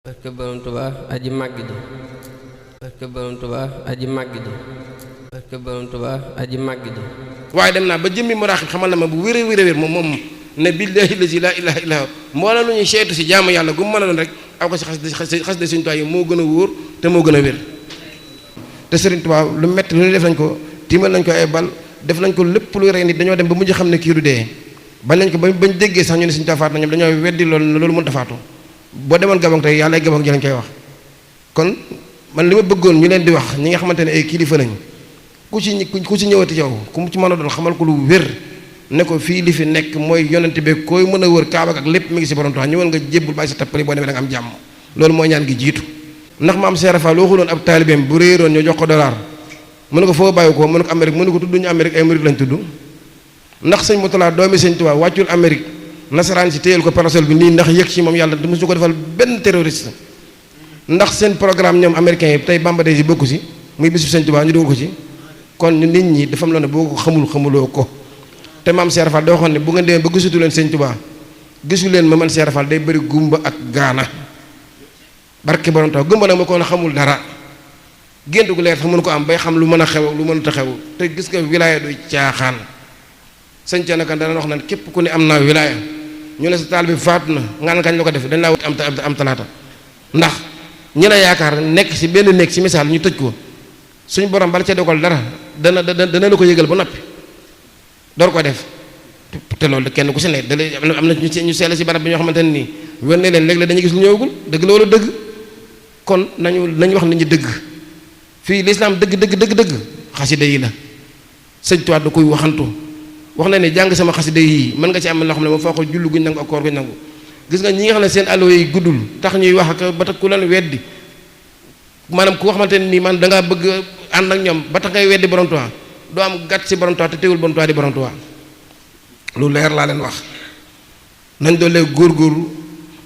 barke Borom Tuubaa aji màgg ji barke Borom Tuubaa aji màgg ji barke Borom Tuubaa aji màgg ji waaye dem naa ba jëmmi muraaxib xamal na ma bu wér a wér moom ne billaahi lazi laa ilaaha illaa moo lu ñuy seetu si jaamu yàlla gu mu mën a doon rek aw ko si xas de Sëriñ Tuubaa yi moo gën a wóor te moo gën a wér te Sëriñ Tuubaa lu metti lu def nañ ko tiimal nañ ko ay bal def nañ ko lépp luy rey nit dañoo dem ba mujj xam ne kii du dee bañ nañ ko bañ déggee sax ñu ne Sëriñ Tuubaa faatu na ñoom dañoo weddi loolu mënut a faatu boo demoon Gabon tey yàlla ay Gabon ji lañ koy wax kon man li ma bëggoon ñu leen di wax ñi nga xamante ne ay kilifa lañ ku ci ñëwati yow ku mu ci mën a doon xamal ko lu wér ne ko fii li fi nekk mooy yonent bi koy mën a wër Kaaba ak lépp mi ngi si Borom Tuubaa ñëwal nga jébbul bàyyi sa tappali boo demee da nga am jàmm loolu mooy ñaan gi jiitu ndax maam Cheikh Fall waxuloon ab taalibeem bu réeroon ñu jox ko dollar mu ne ko foo bàyyi ko mu ne ko Amérique mu ne ko tudd ñu Amérique ay murid lañ tudd ndax sëñ Mutala doomi sëñ Tuubaa wàccul Amérique nasaraan si téyel ko parasol bi nii ndax yëg ci moom yàlla mosu ko defal benn terroriste ndax seen programme ñoom américains yi tey Bamba Day si bokku si muy bisu sëñ Tuubaa ñu dugal ko ci kon nit ñi dafa am loo ne boo ko xamuloo ko te maam Cheikh Fall da waxoon ne bu ngeen demee ba gisutu leen sëñ Tuubaa gisu leen ma man Cheikh Fall day bëri gumba ak gaana barke Borom Tuubaa gumba nag ma ko ne xamul dara gént gu leer sax mënu ko am bay xam lu mën a xew lu mënut a xew te gis nga wilaaya du caaxaan sëñ ca naka dana wax naan képp ku ne am naa wilaaya ñu ne sa taal bi faatu na nga ne kañ la ko def dañ laa wut am talaata ndax ñi la yaakaar nekk si benn néeg si misaal ñu tëj ko suñu borom bala ca dogal dara dana la ko yëgal ba noppi door ko def te loolu kenn ku si ne am na ñu seela si barab bi ñoo xamante ne nii wér ne leen léeg-léeg dañuy gis lu ñëwagul dëgg la wala dëgg kon nañu wax nit ñi dëgg fii lislaam dëgg xasida yi la sëñ Tuubaa da koy waxantu wax na ne jàng sama xasida yi mën nga ci am loo xam ne moom foo ko jullu guñ nangu ak koor guñ nangu gis nga ñi nga xam ne seen allo yi guddul tax ñuy wax ak ba tax ku leen weddi maanaam ku xamante ne nii man da ngaa bëgg ànd ak ñoom ba tax ngay weddi Borom Tuubaa doo am gàtt si Borom Tuubaa te teewul Borom Tuubaa di Borom Tuubaa lu leer laa leen wax nañ doolee góorgóorlu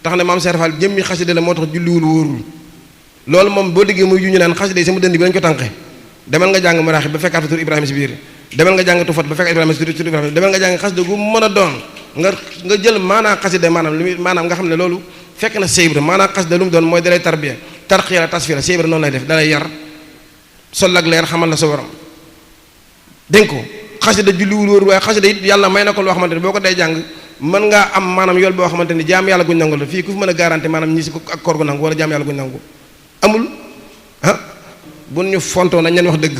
tax ne maam Cheikh Fall jëmmi xasida la moo tax julliwul wóorul loolu moom boo déggee muy ñu naan xasida yi sama dënd bi lañ ko tànqe demal nga jàng maraaxib ba fekkaat fa tur Ibrahima si biir demal nga jàng tufat ba fekk Ibrahima si tur Ibrahima demal nga jàng xasida gu mën a doon nga jël maanaam xasida maanaam li maanaam nga xam ne loolu fekk na Seex Ibra maanaam xasida lu mu doon mooy dalay tarbiya tarxiya la tasfiya la Seex Ibra noonu lay def dalay yar sol ak leer xamal la sa borom dégg ko xasida julliwul wóor waaye xasida it yàlla may na ko loo xamante ne boo ko day jàng mën ngaa am maanaam yool boo xamante ni jaam yàlla guñ nangu la fii ku fi mën a garanti maanaam ñi si ko ak koor gu nangu wala jaam yàlla guñ nangu amul bu ñu fontoo nañ leen wax dëgg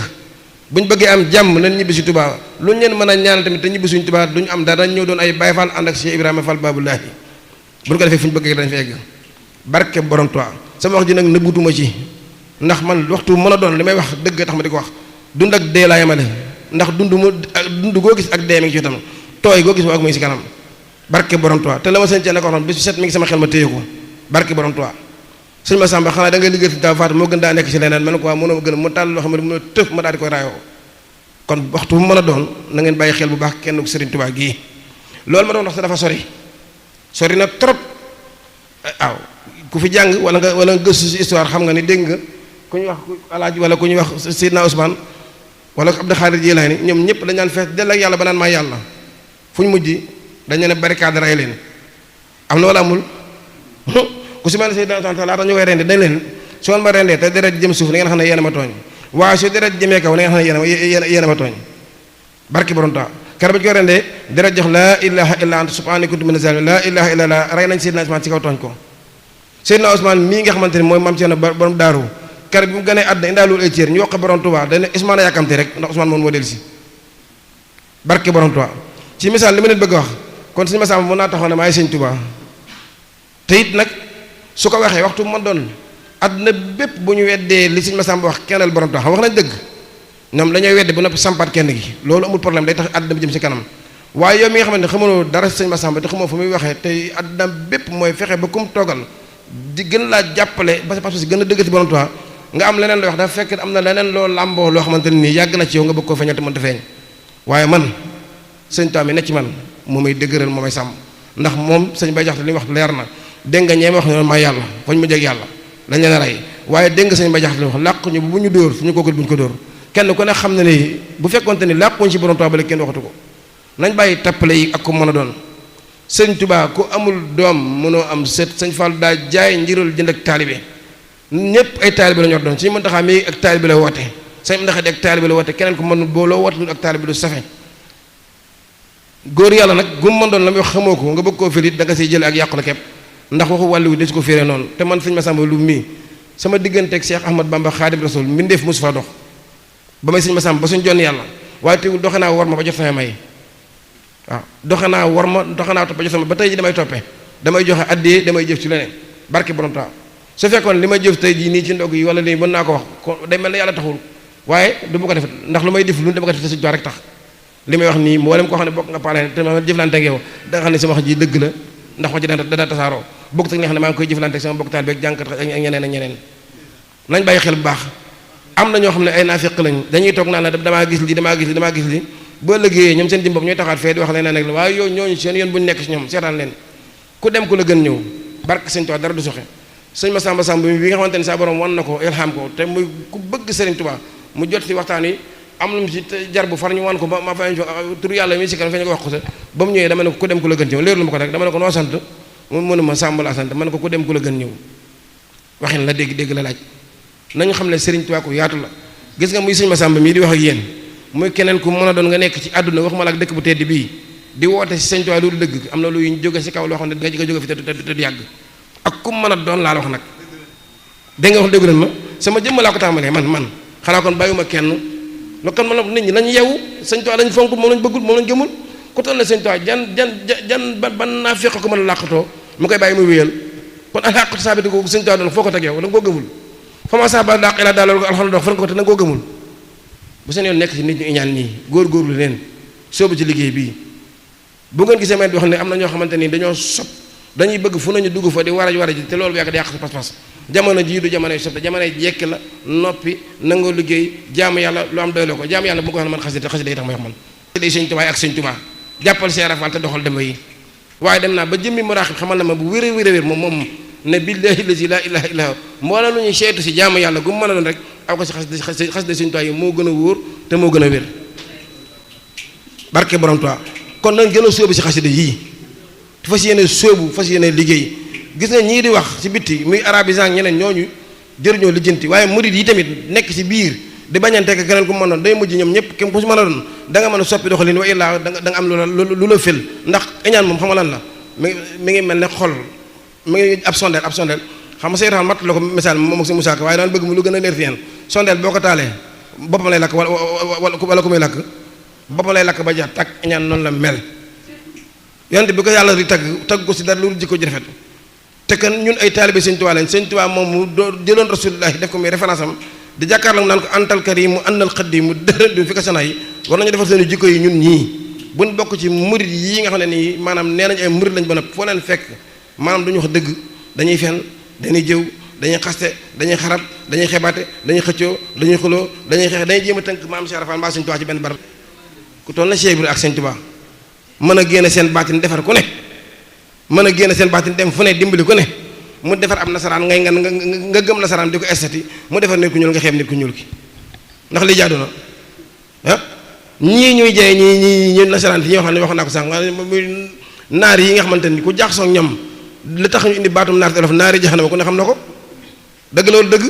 buñ bëggee am jàmm nañ ñibbi si Tuubaa lu ñu leen mën a ñaanal tamit te ñibbi suñu Tuubaa duñu am dara dañ ñëw doon ay Baay Faal ànd ak Cheikh Ibrahima Fall Baabulaahi bu ñu ko defee fu ñu bëggee dañ fa egg barke Borom Tuubaa sama wax ji nag nëbbutuma ci ndax man waxtu mën a doon li may wax dëgg tax ma di ko wax dund ak dee laa yemale ndax dund goo gis ak dee mi ngi ci itam tooy goo gis ak mu ngi si kanam barke Borom Tuubaa te la ma sëñ cee ne ko waxoon bis set mi ngi sama xel ma téye ko barke Borom Tuubaa sëñ ma Samba xanaa da ngay liggéey taa faatu moo gën daa nekk si leneen man ko waa mënoo gën a mu tàll loo xam ne mën a tëf ma daal di koy raayoo kon waxtu bu mën a doon na ngeen bàyyi xel bu baax kenn ku Sëriñ Tuubaa gii loolu ma doon wax te dafa sori na trop waaw ku fi jàng wala nga gëstu si histoire xam nga ni dégg nga ku ñuy wax alaaji wala ku ñuy wax Seydina Ousmane wala Abdou Khadir Jilaani ñoom ñëpp dañ naan fees dell ak yàlla ba naan maa yàlla fu ñu mujj dañu ne barricade rey leen am na wala amul ku si mel ne Seydina Ousmane laata ñu koy rendee dañ leen soo ma rendee te deret jëm suuf na ngeen xam ne yéen a ma tooñ waaye su deret jëmee kaw na ngeen xam ne yéen a ma tooñ barki Borom Tuubaa kër ba ñu koy rendee deret jox laa ilaha illa anta subhanaka kuntu mina zalimin laa ilaha illa allah rey nañ Seydina Ousmane ci kaw tooñ ko Seydina Ousmane mii nga xamante ne mooy maam Cerno borom daaru kër bi mu gënee àdduna indaalul ay cër ñu wax Borom Tuubaa dañ ne Ousmane a yàkkamte rek ndax Ousmane moom moo dellu si barki Borom Tuubaa ci misaal li ma leen bëgg a wax kon suñu misaal mën naa taxaw ne maay Sëñ Tuubaa te it nag su ko waxee waxtu ma doon àdduna bépp bu ñu weddee li Sëñ Masamba wax kennal Borom Tuubaa xam wax nañ dëgg ñoom dañooy wedde bu noppi sampaat kenn gi loolu amul problème day tax àdduna bi jëm si kanam waaye yow mi nga xamante ne xamaloo dara Sëñ Masamba te xamoo fu muy waxee tey àdduna bépp mooy fexe ba kum toogal di gën laa jàppale ba parce que gën a dëgg ci Borom Tuubaa nga am leneen loo wax dafa fekk am na leneen loo làmboo loo xamante ne nii yàgg na ci yow nga bëgg koo feeñal te mënta feeñ waaye man Sëñ Tuubaa mi nekk ci man moo may dëgëral moo may sàmm ndax moom sëñ Bay Jaxate li wax leer na dégg nga ñeema wax ne maa yàlla fañ ma jeg yàlla dañ leen a rey waaye dégg nga sëñ Bay Jaxate li wax làqu ñu bu ñu dóor fu ñu kookul bu ñu ko dóor kenn ku ne xam ne ni bu fekkonte ni làquñ ci Borom Tuubaa bale kenn waxatu ko nañ bàyyi tappale yi ak ko mën a doon sëñ Tuubaa ku amul doom mënoo am sët. sëñ Fallu daa jaay njirul jënd ak taalibe ñëpp ay taalibe la ñor doon suñu Muntaxaa mi ak taalibe la woote sëñ Muntaxaa di ak taalibe la woote keneen ku mënul boo loo woote ak taalibe du safe góor yàlla nag gu mën doon la muy wax xamoo ko nga bëgg koo firit da nga siy jële ak yàqu la képp ndax waxu wàllu wi des ko firee noonu te man sëñ Massamba Loum mii sama digganteeg Cheikh Ahmad Bamba Xaadim Rasul mbindeef mosu fa dox ba may sëñ Massamba ba suñ jonn yàlla waaye teewul doxe naa war ma ba jot sama may waaw doxe naa war ma doxe naa topp ba jot sama ba tey ji damay toppee damay joxe addee damay jëf ci leneen barke borom taa su fekkoon li may jëf tey jii nii ci ndog yi wala lii mën naa ko wax ko day mel ne yàlla taxul waaye du ma ko def ndax lu may def lu dama ko def te sëñ Tuubaa rek tax li may wax nii mboolem koo xam ne bokk nga paale te ma jëflante ak yow da nga xam ne sama wax ji dëgg la ndax wax ji dana tasaaroo bokk tak li nga xam ne maa ngi koy jëflante ak sama bokk taal beeg jànkat ak ñeneen nañ bàyyi xel bu baax am na ñoo xam ne ay naafiq lañ dañuy toog naan la damaa gis li boo liggéeyee ñoom seen jëm bopp ñooy taxaat fee di wax leneen ak la waaye yow ñooñu seen yoon bu ñu nekk ci ñoom seetaan leen ku dem ku la gën ñëw barke sëñ Tuubaa dara du soxe sëñ Massamba Samb bi nga xamante ni saa borom wan na ko ilham ko te muy ku bëgg sëriñ Tuubaa mu jot ci waxtaan yi am lu mu ci jar bu far ñu wan ko ma fa tur yàlla mi si kanam feeñ ko wax ko sa ba mu ñëwee dama ne ko ku dem ku la gën ñëw léerlu ma ko rek dama ne ko noo sant mu mënuma Samb la sant ma ne ko ku dem ku la gën ñëw waxin la dégg la laaj nañu xam ne sëriñ Tuubaa ko yaatu la gis nga muy sëñ Massamba mii di wax ak yéen muy keneen ku mën a doon nga nekk ci àdduna waxuma la ak dëkk bu tedd bii di woote si sëñ Tuubaa loolu dëgg am na luy jóge si kaw loo xam ne nga jóge fi te du yàgg ak ku mën a doon laa la wax nag dégg nga wax déggu leen ma sama jëmm laa ko tàmbalee man xanaa kon bàyyiwuma kenn lo kon man nit ñi nañu yeewu sëñ Tuubaa lañ fonk moom lañ bëggul moom lañ gëmul ku toll ne sëñ Tuubaa jan ban naa fekk ko mën a làqatoo mu koy bàyyi muy wéyal kon alxaqatu saabiti ko sëñ Tuubaa doon foo ko teg yow da nga koo gëmul fama sa ba daq ila daal loolu alxamdu dox fan ko te na nga koo gëmul bu seen yoon nekk ci nit ñu iñaan nii góorgóorlu leen soobu ci liggéey bii bu ngeen gisee may di wax ne am na ñoo xamante ni dañoo sob dañuy bëgg fu nañu dugg fa di war a ji te loolu bu yàgg di yàq sa pas-pas jamono jii du jamonoy sob te jamonoy jekki la noppi nangoo liggéey jaamu yàlla lu am doyloo ko jaamu yàlla bu ko wax ne man xasida yi tax may wax man day sëñ Tuubaa ak sëñ Tuubaa jàppal Seex Rafal te doxal dem yi waaye dem naa ba jëmmi muraaxib xamal na ma bu wér moom ne billahi lazi la ilaha illa huwa moo lu ñuy seetu si jaamu yàlla gu mu mën a doon rek aw ko si xasida sëñ Tuubaa yi moo gën a wóor te moo gën a wér barke borom Tuubaa kon nañ gën a sóobu si xasida yii fas yéene sóobu fas yéene liggéey gis na ñii di wax ci bitti muy arabisant ñeneen ñooñu jëriñoo lijjanti waaye murid yi tamit nekk ci biir di bañante ak keneen ku mën doon day mujj ñoom ñëpp kenn ku si mën a doon da nga mën a soppi doxalin wa illaa da nga am lu la fël ndax iñaan moom xam nga lan la mi ngi mel ne xol mi ngi ab sondeel xam nga seytaan mat la ko misaal moom ak si Musaa Ka waaye daan bëgg mu lu gën a leer fi yeen sondeel boo ko taalee boppam lay lakk wala ku muy lakk boppam lay lakk ba jeex tàkk iñaan noonu la mel yonte bi ko yàlla di tagg ko si dara lu jikko ji rafet te kan ñun ay taalibe sëñ Tuubaa lañ sëñ Tuubaa moom mu jëloon rasulullahi def ko muy référence am di jàkkaarloo naan ko antal karimu annal xaddimu dërën du fi ko sana yi war nañu defar seen jikko yi ñun ñii buñ bokk ci murid yi nga xam ne nii maanaam nee nañ ay murid lañ ba nag foo leen fekk maanaam duñu wax dëgg dañuy fen dañuy jëw dañuy xaste dañuy xarab dañuy xebaate dañuy xëccoo dañuy xuloo dañuy xeex dañuy jéem a tënk maam Cheikh Rafal mbaa sëñ Tuubaa ci benn barab ku toll na Cheikh Ibra ak sëñ Tuubaa mën a génne seen baatin defar ku ne mën a génne seen baatin dem fu ne dimbali ku ne mu defar ab nasaraan ngay nga gëm nasaraan di ko estati mu defar nit ku ñuul nga xeeb nit ku ñuul ki ndax li jaadu na ah ñii ñuy jaay ñii nasaraan yi ñoo xam ne wax naa ko sànq muy naar yi nga xamante ni ku jaaxasoo ak ñoom li tax ñu indi baatum naar olof naari jaxanama ku ne xam na ko dëgg loolu dëgg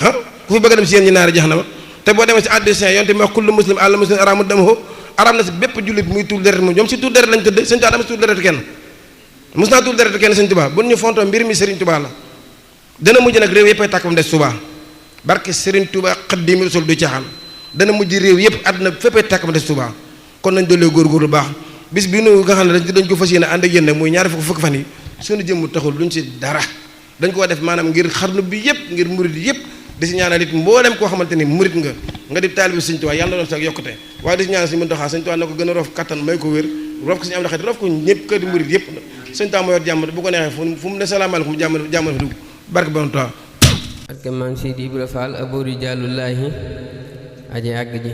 ah ku fi bëgg a dem si yéen ñi naari jaxanama te boo demee si addicien yonte mi wax kullu muslim àlla muslim aramu damahu aram na si bépp jullit muy tuur deret moom ñoom si tuur deret lañ tëdd sëñ Tuubaa dama si tuur deret kenn mos naa tuur deret kenn sëñ Tuubaa bu ñu fontoo mbir mi Serigne Touba la dana mujj nag réew yëpp ay tàkk ba mu des Touba barke Serigne Touba Xaadimu Rasuul du caaxaan dana mujj réew yëpp àdduna fépp ay tàkk ba mu des Touba kon nañ dollee góorgóorlu baax bis bi nu nga xam ne dañ ko fas yéene ànd ak yéen muy ñaari fukki fan yi suñu jëmm taxul duñ si dara dañ koo def maanaam ngir xarnu bi yëpp ngir murid yëpp di si ñaanal it mboolem koo xamante ni murid nga di taalibe Sëñ Tuubaa yàlla na doon sax yokkute waaye di si ñaanal Sëñ Muntaxaa Sëñ Tuubaa na ko gën a roof kattan may ko wér roof ko suñu am laxet roof ko ñëpp kër di murid yëpp Sëñ Tuubaa moo yor jàmm bu ko neexee fu mu ne salaamaaleykum jàmm fa dugg barke Borom Tuubaa barke Maam Seydi Ibra Fall abori jàllullaahi aje àgg ji